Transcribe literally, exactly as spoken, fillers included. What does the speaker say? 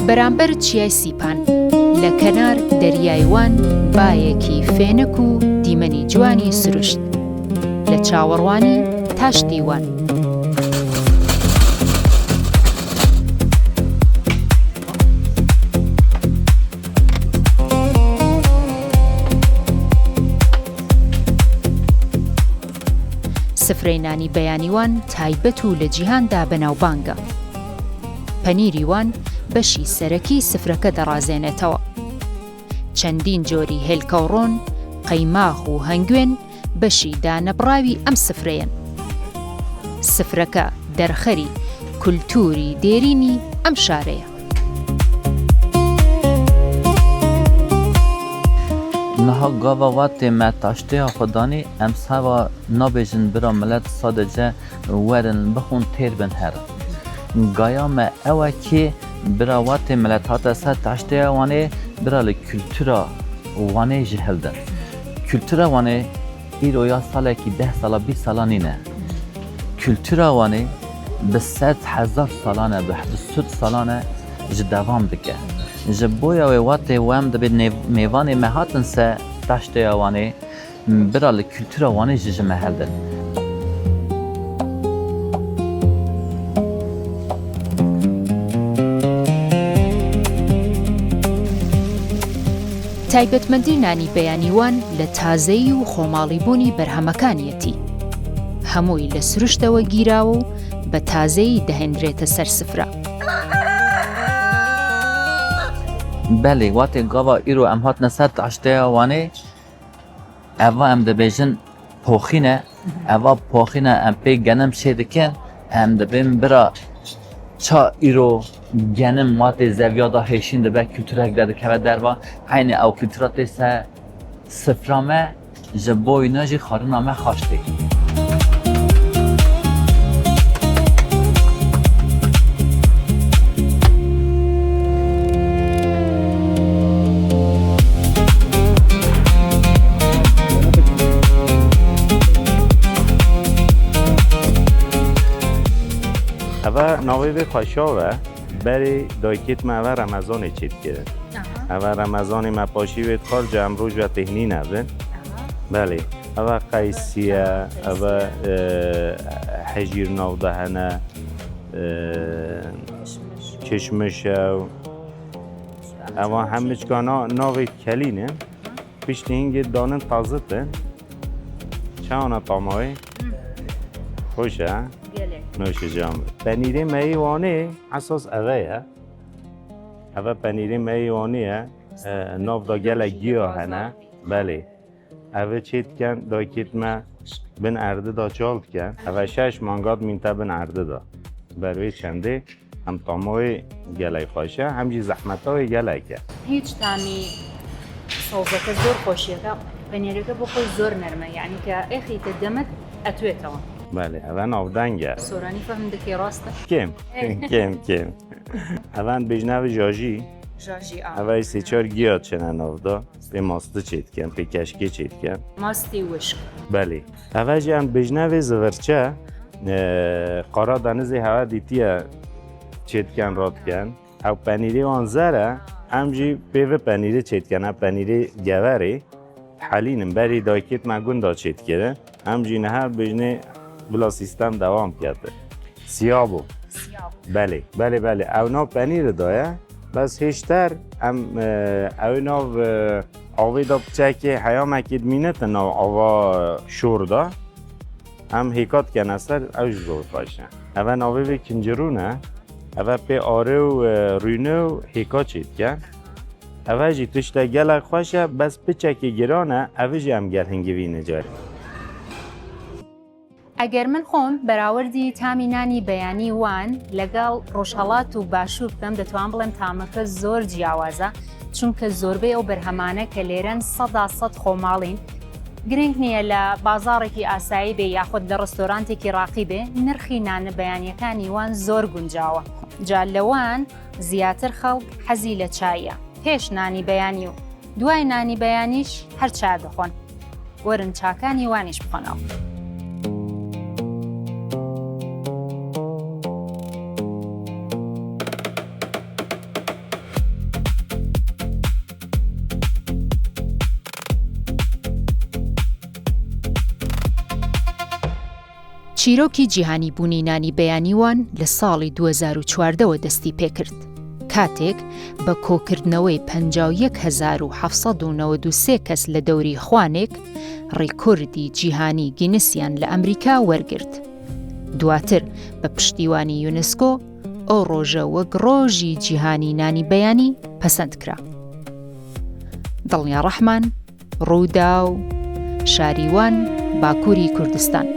بەرامبەر چیای سیپان، لە کەنار دەریای وان، بایەکی فێنک و دیمەنی جوانی سروشت. لە چاوەڕوانی تاشتی وان. سفرەی نانی بەیانی وان تایبەت و لە جیهاندا بەناوبانگە. پەنیری وان بەشی سەرەکی سفرەکە دەڕازێنێتەوە. چەندین جۆری هێلکە و ڕۆن، قەیماغ و هەنگوێن بەشی دانەبڕاوی ئەم سفرەیەن. سفرەکە دەرخەری کولتوری دێرینی ئەم شارەیە. Niha gava watê me taştêya xwe danî, em sava nabêjin bira milet sadece werin bixwin têr bin herin. Gaya me ew e kê bira watê milet hate ser taştêya Wanê, bira li kultura Wanê jî hildin. Kultura Wanê îro ya salekî deh sala, bîst sala nîne. Kultura Wanê bi sed hezar salan e, bi, bi sed salan e ji devam dike. Ji boya wê watê wem dibê nêv-, mêvanê me hatin se taştêya Wanê, bira li kultura Wanê jî ji me hildin. تایبەتمەندی نانی بەیانی وان لە تازەیی و خۆماڵیبوونی بەرهەمەکانیەتی. هەمووی لە سروشتەوە گیراوە و بە تازەیی دەهێنرێتە سەر سفرە. Belê, watê gava îro em hatine ser taştêya Wanê, eva em dibêjin poxîne, eva poxîne em pê genim çê dikin, em dibên bira ça îro genim watê zeviya da hêşîn dibe, kulturek de dikeve derva, eynî ew kultura tê se sifra me, ji bo wîna jî xwarina me xaş tê. Eve navê vê xweşa ve berê dayikêt me eve Remezanê çêdikirin. Aha. Eve Remezanê me paşî vê dixwar, ca em roj ve têhnî nebin. Aha. Belê. Eve qeysî ye, eve, e, hejîr nav de hene, e, kişmiş e. Eva hemiçka na-, navê kelî ne. Piştî hingê danin taze tin. Çawana tamawê? Xweş e? Gelek. Noşê can be. Penîrê me yê Wanê esas eve ye. Eve penîrê me yê Wanê ye. E, nav da gelek giya hene. Belê. Eve çê diken, dayikêt me bin erdê da çal diken. Eve şeş mangat mîn te bin erdê da. Ber vê çendê hem tama wê gelek xweş e, hem jî zehmeta wê gelek e. Hîç tamî sozeke zor xweşiyeke, penêreke bo xwe zor nerm e, yanî ke êxî te demit etwêtewa. Belê, eve navdeng e. Soranî fehm dikê, rast e? Kêm, kêm, kêm. Eve dibêjin eve jajî. Jajî a. Eve sê çar giya çine nav da. Pê mastî çê dikin, pê keşkê çê dikin. Mastî wişk. Belê. Eve jî em dibêjine vê zivirçe, e, Qara Denizê hewe dîtiye çê dikin, radikin. Ew penîrê wan zer e, em jî pê vê penîrê çê dikin, ev penîrê geverê. Dihelînin, berî dayikêt me gunda çê dikirin. Em jî niha dibêjinê bila sîstem dewam kete. Siyabo. Siyabo. Belê, belê, belê. Ew nav penîrê de ye. Bes hêşter em, e, ew nav, e, avê de piçekê heyamekê dimîne te nav ava şor de. Em hêka dikene ser, ew jî zor xweş e. Eve navê vê kincirûn e. Eve pê arê û, e, rûne û hêka çê dike. Eve jî tiştek gelek xweş e, bes piçekê giran e, ev jî em gel hingivîne carê. ئەگەر من خۆم بەراوردی تامی نانی بەیانی وان لەگەڵ ڕۆژهەڵات و باشوور بکەم، دەتوانم بڵێم تامەکە زۆر جیاوازە، چونکە زۆربەی ئەو بەرهەمانە کە لێرەن سەدا سەد خۆماڵین. گرنگ نییە لە بازاڕێکی ئاسایی بێ یاخود لە ڕستۆرانتێکی ڕاقی بێ، نرخی نانە بەیانیەکانی وان زۆر گونجاوە. جا لەوان زیاتر خەڵک حەزی لە چاییە پێش نانی بەیانی و دوای نانی بەیانیش هەر چا دەخۆن. وەرن چاکانی وانیش بخۆنەوە. چیرۆکی جیهانی بوونی نانی بەیانی وان لە ساڵی دوو هەزار و چواردە وە دەستی پێکرد، کاتێک بە کۆکردنەوەی پەنجا و یەک هەزار و حەفت سەد و نەوەد و سێ کەس لە دەوری خوانێک ڕیکۆردی جیهانی گینسیان لە ئەمریکا وەرگرت. دواتر بە پشتیوانی یونسکۆ ئەو ڕۆژە وەک ڕۆژی جیهانی نانی بەیانی پەسەند کرا. دڵنیا ڕەحمان، ڕووداو، شاریوان، باکووری کوردستان.